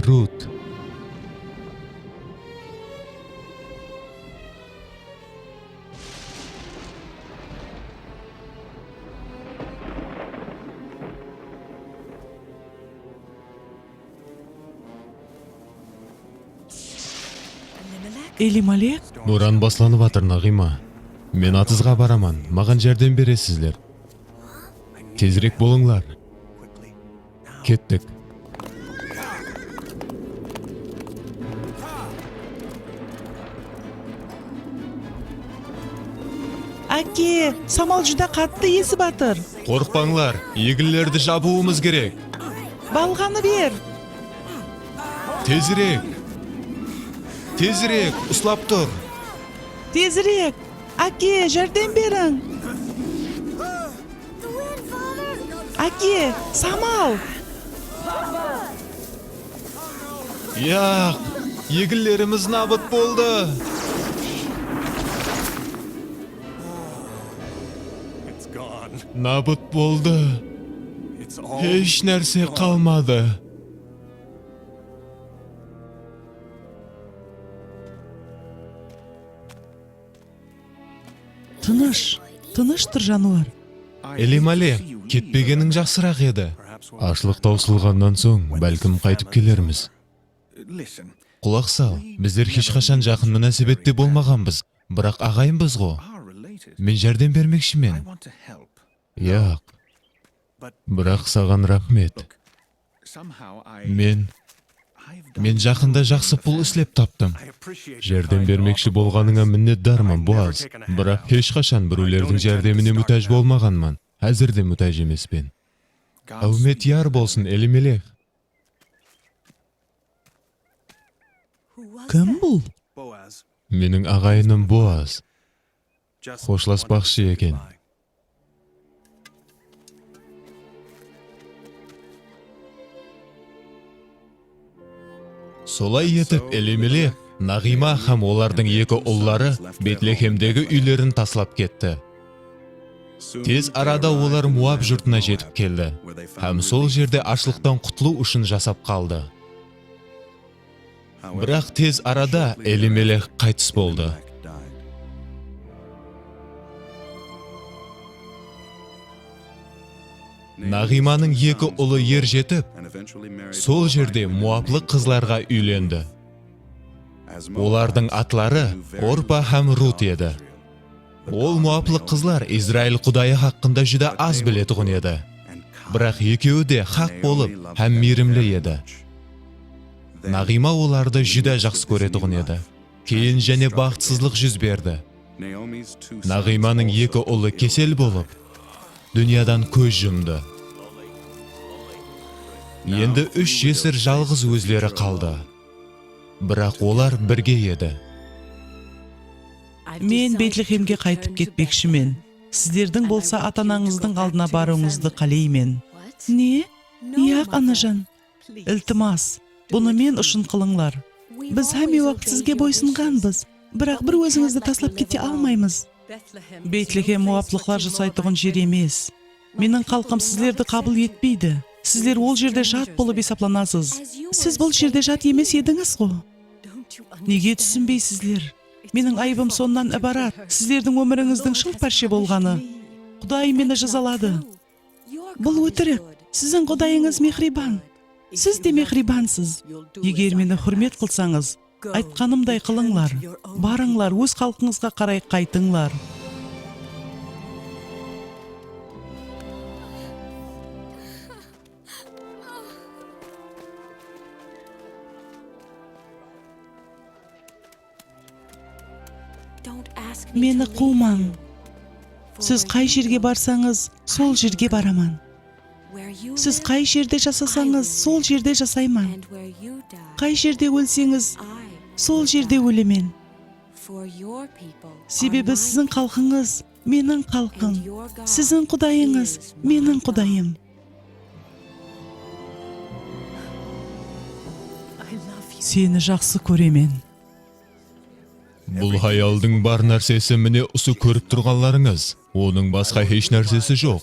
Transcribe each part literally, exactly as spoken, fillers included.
Rut. Elimelek? Boran baslanıp atır, Naǵıyma. Men atızǵa baraman, maǵan járdem beresizler. Tezirek bolıńlar. Kettik. Áke, samal júdá qattı esip atır. Qorqpańlar, eginlerdi jabıwımız kerek. Balǵanı ber. Tezirek! Tezirek! Uslap tur! Tezirek! Áke, járdem beriń! Áke, samal! Yaq! Eginlerimiz nabıt boldı! Nabıt boldı. Hesh nárse qalmadı. Tınısh, tınısh tur, janıwar. Elimelek, ketpegeniń jaqsıraq edi. Ashlıq tawsılǵannan soń, bálkim qaytıp kelermiz. Qulaq sal, bizler hesh qashan jaqın múnásibette bolmaǵanbız, biraq aǵayinbiz ǵo. Men járdem bermekshimen. Yaq. Biraq saǵan raxmet. Men, men jaqında jaqsı pul islep taptım. Járdem bermekshi bolǵanıńa minnetdarman, Boaz. Biraq hesh qashan birewlerdiń járdemine mútáj bolmaǵanman. Házir de mútáj emespen. Áwmet yar bolsın, Elimelek. Kim bul? Meniń aǵayinim Boaz. Xoshlaspaqshı eken. Solay etip, Elimelek, Naǵıyma hám olardıń eki ulları Betlehemdegi úylerin taslap ketti. Tez arada olar Muab jurtına jetip keldi hám sol jerde ashlıqtan qutılıw ushın jasap qaldı. Biraq tez arada Elimelek qaytıs boldı. Naǵıymanıń eki ulı er jetip, sol jerde muaplıq qızlarǵa úylendi. Olardıń atları Orpa hám Rut edi. Ol muaplıq qızlar Izrail Qudayı haqqında júdá az biletuǵın edi. Biraq ekewi de haq bolıp hám miyrimli edi. Naǵıyma olardı júdá jaqsı kóretuǵın edi. Keyin jáne baxıtsızlıq júz berdi. Naǵıymanıń eki ulı kesel bolıp, dúnyadan kóz jumdı. Endi úsh jesir jalǵız ózleri qaldı. Biraq olar birge edi. Men Betlehemge qaytıp ketpekshimen. Sizlerdiń bolsa ata-anańızdıń aldına barıwıńızdı qáleymen. Ne? Yaq, anajan. Iltimas, bunı men ushın qılıńlar. Biz hámme waqıt sizge boysınǵanbız. Biraq bir ózińizdi taslap kete almaymız. Betlehem muaplıqlar jasaytuǵın jer emes. Meniń xalqım sizlerdi qabıl etpeydi. Sizler ol jerde jat bolıp esaplanasız. Siz bul jerde jat emes edińiz ǵo. Nege túsinbeysizler? Meniń ayıbım sonnan ibarat, sizlerdiń ómirińizdiń shıl párshe bolǵanı. Quday meni jazaladı. Bul ótirik. Siziń Qudayıńız mehriyban. Siz de mehriybansız. Eger meni húrmet qılsańız, aytqanımday qılıńlar. Barıńlar, óz xalqıńızǵa qaray qaytıńlar. Meni quwmań. Siz qay jerge barsańız, sol jerge baraman. Siz qay jerde jasasańız, sol jerde jasayman. Qay jerde ólseńiz, sol jerde ólemen. Sebebi siziń xalqıńız meniń xalqım, siziń Qudayıńız meniń Qudayım. Seni jaqsı kóremen. Bul hayaldıń bar nársesi mine usı kórip turǵanlarıńız. Onıń basqa hesh nársesi joq.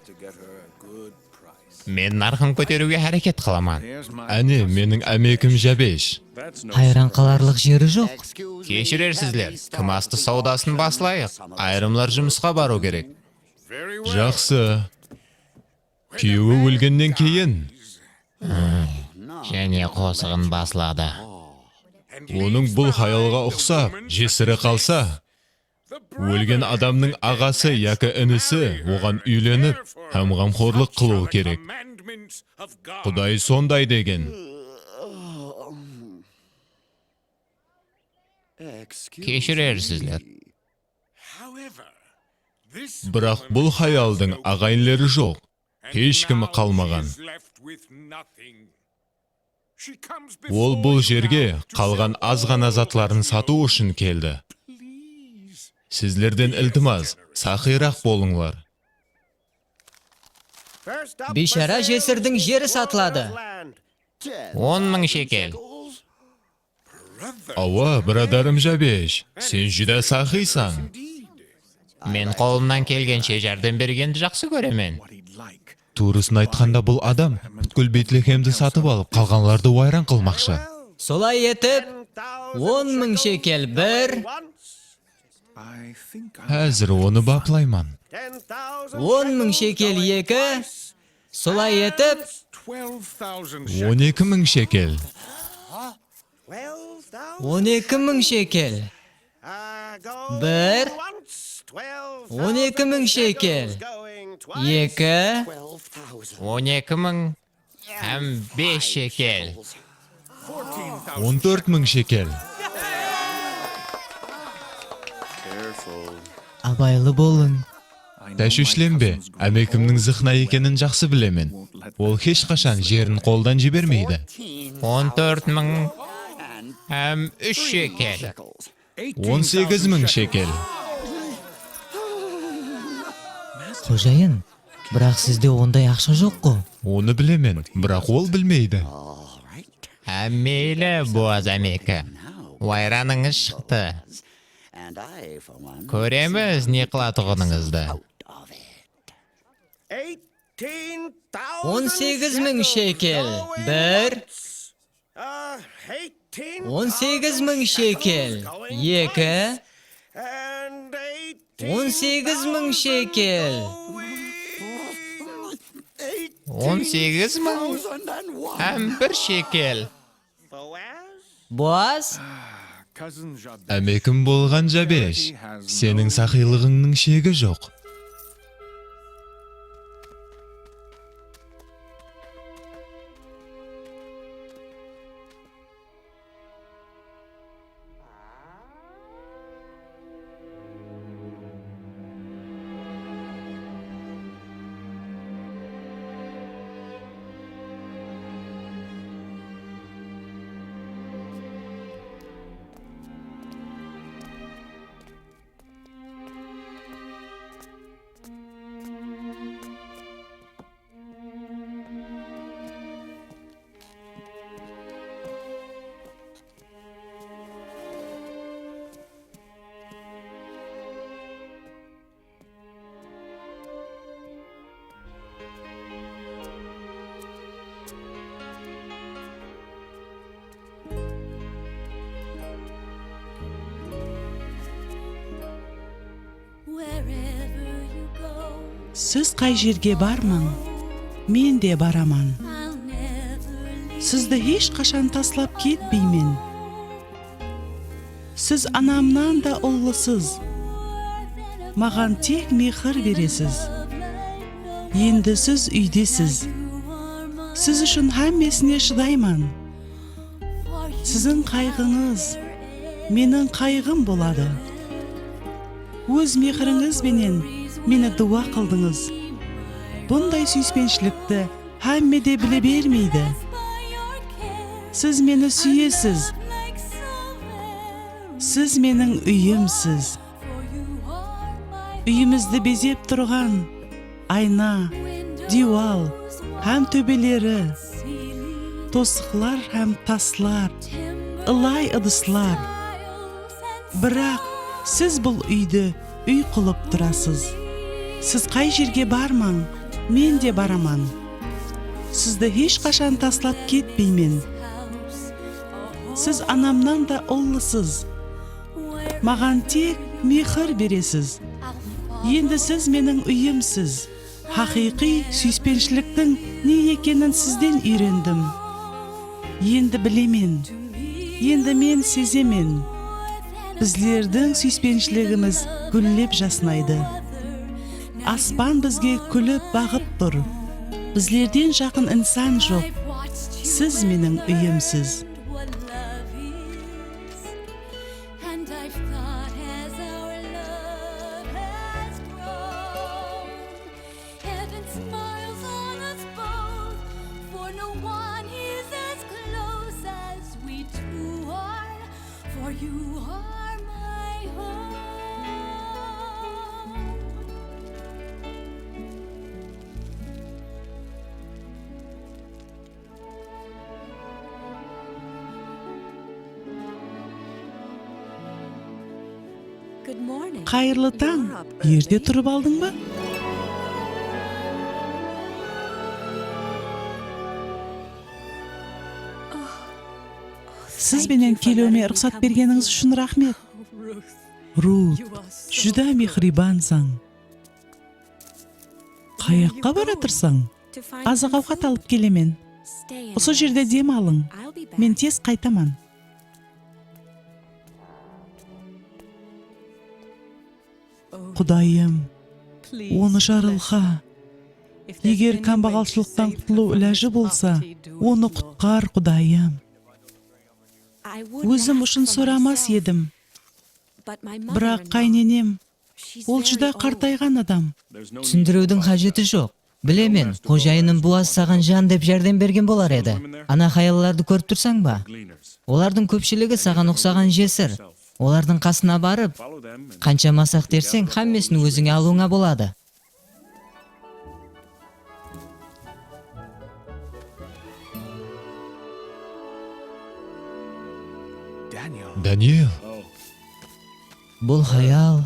Men narqın kóteriwge háreket qılaman. Áne, meniń ámekim Jabesh. Hayran qalarlıq jeri joq. Keshirersizler, kim astı sawdasın baslayıq. Ayırımlar jumısqa barıw kerek. Jaqsı. Kúyewi ólgennen keyin. Jáne qosıǵın basladı. Onıń bul hayalǵa uqsap, jesiri qalsa, ólgen adamnıń aǵası yaki inisi oǵan úylenip hám ǵamxorlıq qılıwı kerek. Quday sonday degen. Keshirersizler. Biraq bul hayaldıń aǵayinleri joq, hesh kimi qalmaǵan. Ol bul jerge qalǵan az ǵana zatların satıw ushın keldi. Sizlerden iltimas, saqıyraq bolıńlar. Biyshara jesirdiń jeri satıladı. On mıń shekel. Awa, biradarım Jabesh, sen júdá saqıysań. Men qolımnan kelgenshe járdem bergendi jaqsı kóremen. Tuwrısın aytqanda, bul adam pútkil Betlexemdi satıp alıp, qalǵanlardı wayran qılmaqshı. Solay etip, on mıń shekel bir, Házir onı baplayman. On mıń shekel eki, solay etip, on eki mıń shekel. On eki mıń shekel. Bir, on eki mıń shekel. Eki, on eki mıń hám bes shekel. On tórt mıń shekel. Abaylı bolıń. Táshwishlenbe, ámekimniń zıxna ekenin jaqsı bilemen. Ol hesh qashan jerin qoldan jibermeydi. On tórt mıń hám úsh shekel. On segiz mıń shekel. Xojayın, biraq sizde onday aqsha joq-ǵo. Onı bilemen, biraq ol bilmeydi. Há, meyli, Boaz ámeki. Wayranıńız shıqtı. Kóremiz, ne qılatuǵınıńızdı. On segiz mıń shekel, bir. On segiz mıń shekel, eki. On segiz mıń shekel. On segiz mıń hám bir shekel. Boaz? Ámekim bolǵan Jabesh, seniń saqıylıǵıńnıń shegi joq. Siz qay jerge barmań, men de baraman. Sizdi hesh qashan taslap ketpeymen. Siz anamnan da ullısız. Maǵan tek mehir beresiz. Endi siz úydesiz. Siz ushın hámmesine shıdayman. Siziń qayǵıńız meniń qayǵım boladı. Óz mehirińiz benen meni duwa qıldıńız. Bunday súyispeńshilikti hámme de bile bermeydi. Siz meni súyesiz. Siz meniń úyimsiz. Úyimizdi bezep turǵan ayna, diywal hám tóbeleri, tosıqlar hám taslar, ılay ıdıslar. Biraq siz bul úydi úy qılıp turasız. Siz qay jerge barmań, men de baraman. Sizdi hesh qashan taslap ketpeymen. Siz anamnan da ullısız. Maǵan tek mehir beresiz. Endi siz meniń úyimsiz. Haqıyqıy súyispenishiliktiń ne ekenin sizden úyrendim. Endi bilemen. Endi men sezemen. Bizlerdiń súyispenishiligimiz gúllep jasnaydı. Aspan bizge kúlip baǵıp tur. Bizlerden jaqın insan joq. Siz meniń úyimsiz. And I've thought as our love has grown, heaven smiles on us both, for no one is as close as we two are, for you are my home. Qayırlı tań. Erte turıp aldıń ba? Siz benen keliwime ruxsat bergenińiz ushın raxmet. Rut, júdá mehriybansań. Qayaqqa baratırsań? Azıq-awqat alıp kelemen. Usı jerde dem alıń. Men tez qaytaman. Qudayım, onı jarılqa. Eger kámbaǵalshılıqtan qutılıw ilajı bolsa, onı qutqar, Qudayım. Ózim ushın soramas edim. Biraq qáynenem, ol júdá qartayǵan adam. Túsindiriwdiń qájeti joq. Bilemen, xojayınım Boaz saǵan jan dep járdem bergen bolar edi. Ana hayallardı kórip tursań ba? Olardıń kópshiligi saǵan uqsaǵan jesir. Olardıń qasına barıp, qansha masaq terseń, hámmesin ózińe alıwıńa boladı. Daniel. Bul hayal.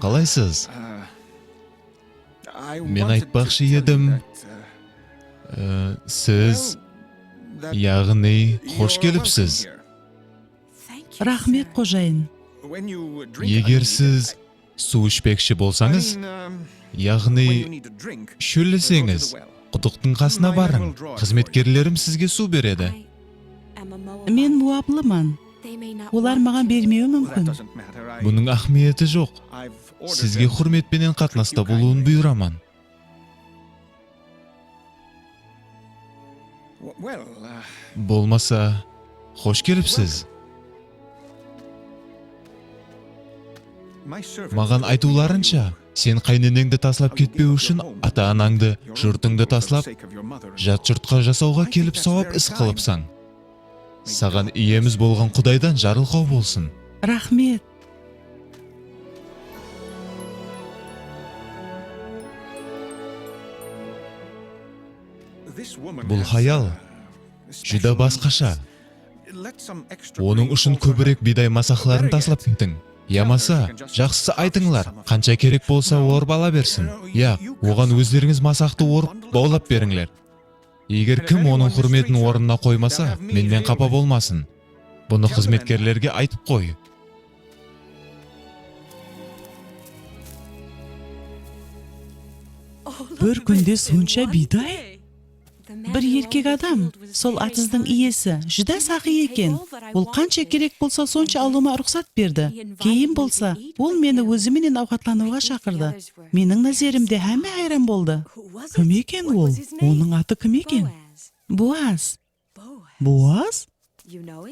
Qalaysız? Men aytpaqshı edim, e, siz, yaǵnıy, xosh kelipsiz. Raxmet, xojayın. Eger siz suw ishpekshi bolsańız, yaǵnıy, shólleseńiz, qudıqtıń qasına barıń, xızmetkerlerim sizge suw beredi. Men muwaplıman. Olar maǵan bermewi múmkin. Bunıń áhmiyeti joq. Sizge húrmet penen qatnasta bolıwın buyıraman. Bolmasa, xosh kelipsiz. Maǵan aytıwlarınsha, sen qáyneneńdi taslap ketpew ushın ata-anańdı, jurtıńdı taslap, jat jurtqa jasawǵa kelip sawap is qılıpsań. Saǵan iyemiz bolǵan Qudaydan jarılqaw bolsın. Raxmet. Bul hayal júdá basqasha. Onıń ushın kóbirek biyday masaqların taslap ketiń. Yamasa, jaqsısı aytıńlar, qansha kerek bolsa orıp ala bersin. Ya, oǵan ózlerińiz masaqtı orıp, bawlap berińler. Eger kim onıń húrmetin ornına qoymasa, mennen qapa bolmasın. Bunı xızmetkerlerge aytıp qoy. Bir kúnde sonsha biyday? Bir erkek adam, sol atızdıń iyesi, júdá saqıy eken. Ol qansha kerek bolsa, sonsha alıwıma ruxsat berdi. Keyin bolsa, ol meni ózi menen awqatlanıwǵa shaqırdı. Meniń názerimde hámme hayran boldı. Kim eken ol? Onıń atı kim eken? Boaz. Boaz?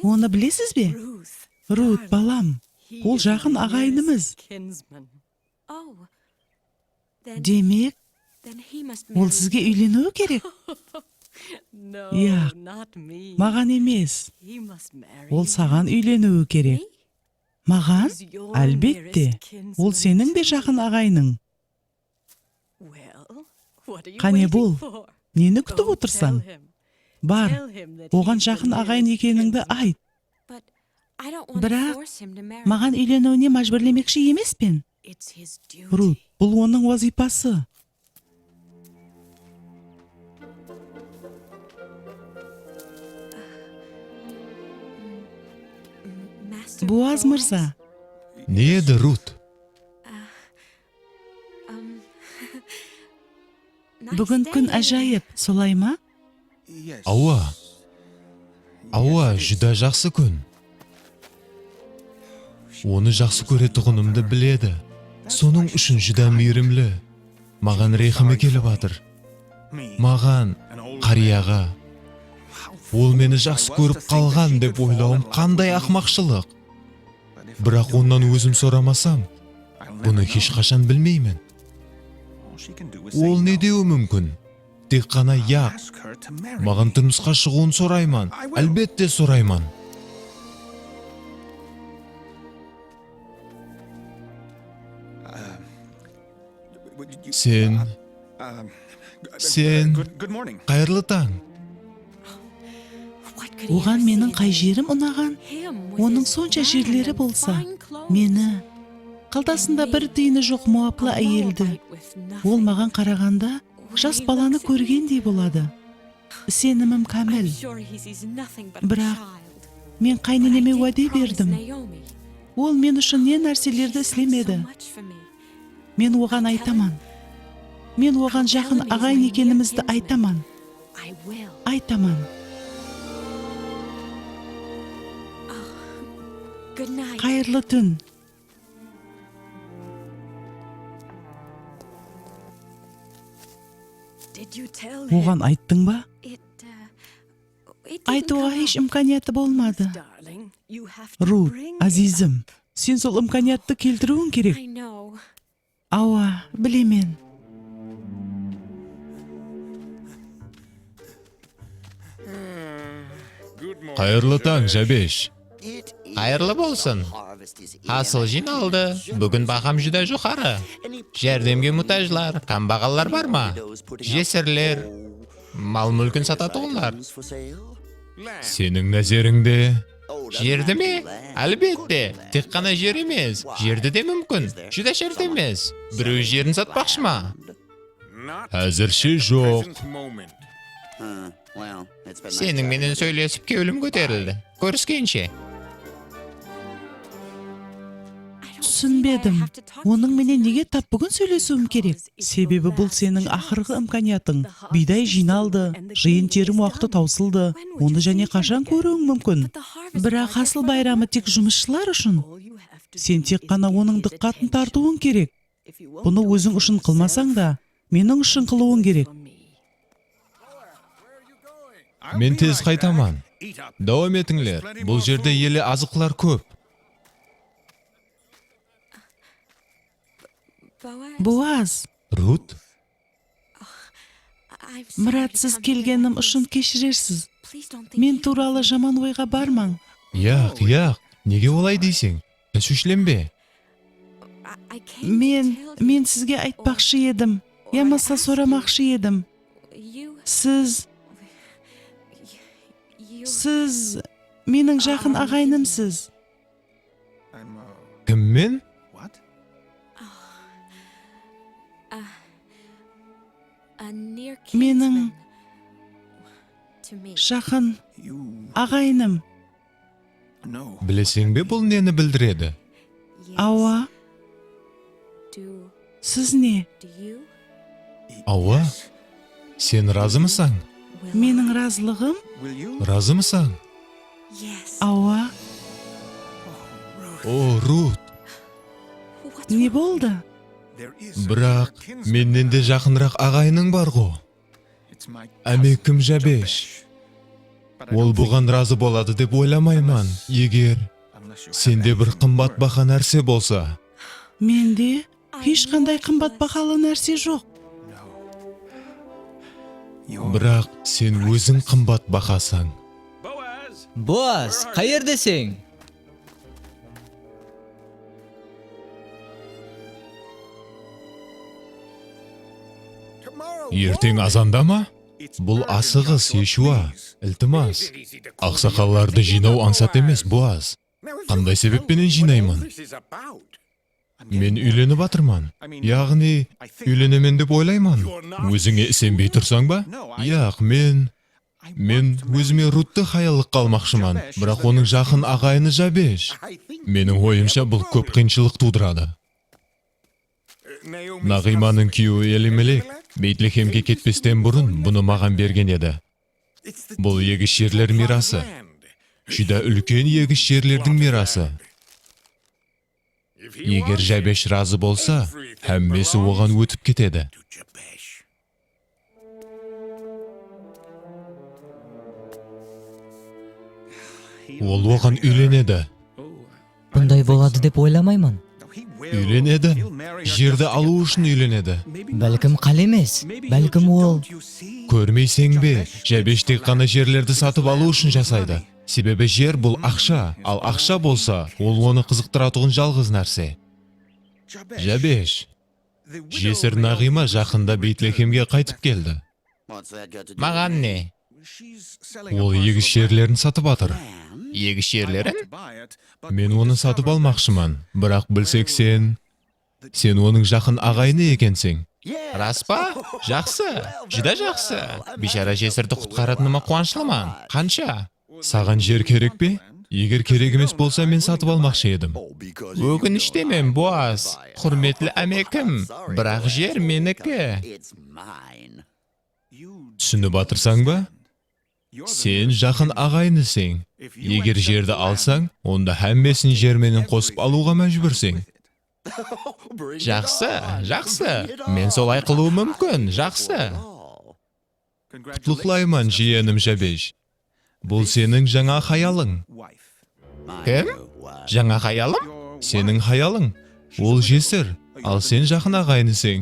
Onı bilesiz be? Rut, balam, ol jaqın aǵayinimiz. Demek, ol sizge úyleniwi kerek? Yaq, maǵan emes. Ol saǵan úyleniwi kerek. Maǵan? Álbette, ol seniń de jaqın aǵayınıń. Qáne bul, neni kútip otırsań? Bar, oǵan jaqın aǵayın ekenińdi ayt. Biraq maǵan úyleniwine májbúrlemekshi emespen. Rut, bul onıń wazıypası. Boaz mırza. Ne edi, Rut? Búgin kún ájayıp, solay ma? Awa. Awa, júdá jaqsı kún. Onı jaqsı kóretuǵınımdı biledi. Sonıń ushın júdá miyrimli. Maǵan rehimi kelip atır. Maǵan, qariyaǵa. Ol meni jaqsı kórip qalǵan dep oylawım qanday aqmaqshılıq. Biraq onnan ózim soramasam, bunı hesh qashan bilmeymen. Ol ne dewi múmkin? Tek ǵana yaq. Maǵan turmısqa shıǵıwın sorayman. Álbette sorayman. Sen, sen, qayırlı tań. Oǵan meniń qay jerim unaǵan? Onıń sonsha jerleri bolsa, meni, qaltasında bir tıyını joq moablı áyeldi, ol maǵan qaraǵanda jas balanı kórgendey boladı. Isenimim kámil. Biraq men qáyineneme wáde berdim. Ol men ushın ne nárselerdi islemedi. Men oǵan aytaman. Men oǵan jaqın aǵayin ekenimizdi aytaman. Aytaman. Qayırlı tún. Oǵan ayttıń ba? Aytıwǵa hesh imkaniyatı bolmadı. Rut, áziyzim, sen sol imkaniyattı keltiriwiń kerek. Awa, bilemen. Qayırlı tań, Jabesh. Qayırlı bolsın. Hasıl jıynaldı. Búgin baham júdá joqarı. Járdemge mutajlar, kámbaǵallar bar ma? Jesirler, mal-múlkin satatuǵınlar. Seniń názerińde. Jerdi me? Álbette, tek ǵana jer emes, jerdi de múmkin. Júdá shárt emes. Birew jerin satpaqshı ma? Házirshe joq. Seniń menen sóylesip kewlim kóterildi. Kóriskenshe. Túsinbedim. Onıń menen nege tap búgin sóylesiwim kerek? Sebebi bul seniń aqırǵı imkaniyatıń. Biyday jıynaldı, jıyın-terim waqtı tawsıldı. Onı jáne qashan kóriwiń múmkin? Biraq hasıl bayramı tek jumısshılar ushın. Sen tek ǵana onıń dıqqatın tartıwıń kerek. Bunı óziń ushın qılmasań da, meniń ushın qılıwıń kerek. Men tez qaytaman. Dawam etińler, bul jerde ele azıqlar kóp. Boaz. Rut? Mırat, siz kelgenim ushın keshirersiz. Men tuwralı jaman oyǵa barmań. Yaq, yaq, nege olay deyseń? Táswishlenbe. Men, men sizge aytpaqshı edim, yamasa soramaqshı edim. Siz, siz meniń jaqın aǵayinimsiz. Kimmen? Meniń jaqın aǵayinim. Bileseń be, bul neni bildiredi? Awa. Siz ne? Awa. Sen razımısań? Meniń razılıǵım? Razımısań? Awa. O, Rut. Ne boldı? Biraq mennen de jaqınıraq aǵayınıń bar-ǵo. Ámekim Jabesh. Ol buǵan razı boladı dep oylamayman, eger sende bir qımbat baha nárse bolsa. Mende hesh qanday qımbat bahalı nárse joq. Biraq sen óziń qımbat bahasań. Boaz, qayerdeseń? Erteń azanda ma? Bul asıǵıs, Yeshua, iltimas. Aqsaqallardı jıynaw ańsat emes, Boaz. Qanday sebep penen jıynayman? Men úylenip atırman. Yaǵnıy, úylenemen dep oylayman. Ózińe isenbey tursań ba? Yaq, men, men ózime Ruttı hayallıqqa almaqshıman, biraq onıń jaqın aǵayini Jabesh. Meniń oyımsha, bul kóp qıyınshılıq tuwdıradı. Naǵıymanıń kúyewi Elimelek Beytlexemge ketpesten burın bunı maǵan bergen edi. Bul egis jerler miyrası. Júdá úlken egis jerlerdiń miyrası. Eger Jabesh razı bolsa, hámmesi oǵan ótip ketedi. Ol oǵan úylenedi. Bunday boladı dep oylamayman. Úylenedi. Jerdi alıw ushın úylenedi. Bálkim qále emes. Bálkim ol. Kórmeyseń be, Jabesh tek ǵana jerlerdi satıp alıw ushın jasaydı. Sebebi jer bul aqsha, al aqsha bolsa, ol onı qızıqtıratuǵın jalǵız nárse. Jabesh. Jesir naǵıyma jaqında Beytlexemge qaytıp keldi. Maǵan ne? Ol egis jerlerin satıp atır. Egis jerlerin? Men onı satıp almaqshıman, biraq bilsek sen, sen onıń jaqın aǵayini ekenseń. Ras pa? Jaqsı, júdá jaqsı. Biyshara jesirdi qutqaratıńıma quwanıshlıman. Qansha? Saǵan jer kerek pe? Eger kerek emes bolsa, men satıp almaqshı edim. Ókinishte men, Boaz, húrmetli ámekim, biraq jer meniki. Túsinip atırsań ba? Sen jaqın aǵayinıseń. Eger jerdi alsań, onda hámmesin jer menen qosıp alıwǵa májbúrseń. Jaqsı, jaqsı. Men solay qılıwım múmkin, jaqsı. Qutlıqlayman, jiyenim Jabesh. Bul seniń jańa hayalıń. Kim? Jańa hayalım? Seniń hayalıń. Ol jesir, al sen jaqın aǵayinıseń.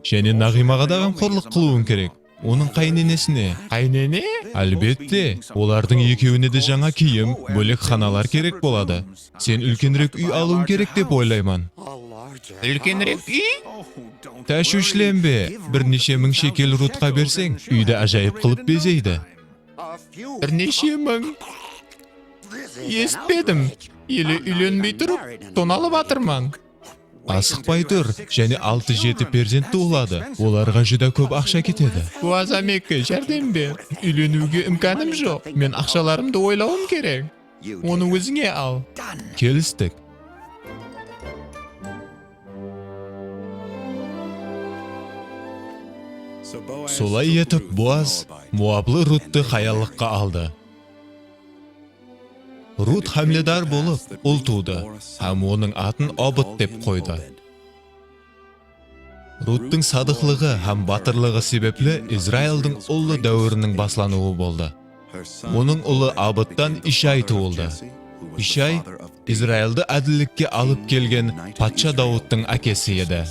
Jáne Naǵıymaǵa da ǵamxorlıq qılıwıń kerek. Onıń qáyinenesine. Qáyinene? Álbette, olardıń ekewine de jańa kiyim, bólek xanalar kerek boladı. Sen úlkenirek úy alıwıń kerek dep oylayman. Úlkenirek úy? Táshwishlenbe, bir neshe mıń shekel Rutqa berseń, úydi ájayıp qılıp bezeydi. Bir neshe mıń? Esitpedim. Ele úylenbey turıp, tonalıp atırman. Asıqpay tur, jáne altı-jeti perzent tuwıladı. Olarǵa júdá kóp aqsha ketedi. Boaz ámeke, járdem ber. Úyleniwge imkanım joq. Men aqshalarımdı oylawım kerek. Onı ózińe al. Kelistik. Solay etip, Boaz moablı Ruttı hayallıqqa aldı. Rut hámiledar bolıp, ul tuwdı hám onıń atın Obıd dep qoydı. Ruttıń sadıqlıǵı hám batırlıǵı sebepli Izraildıń ullı dáwiriniń baslanıwı boldı. Onıń ulı Obıdtan Ishay tuwıldı. Ishay Izraildi ádillikke alıp kelgen patsha Dawıttıń ákesi edi.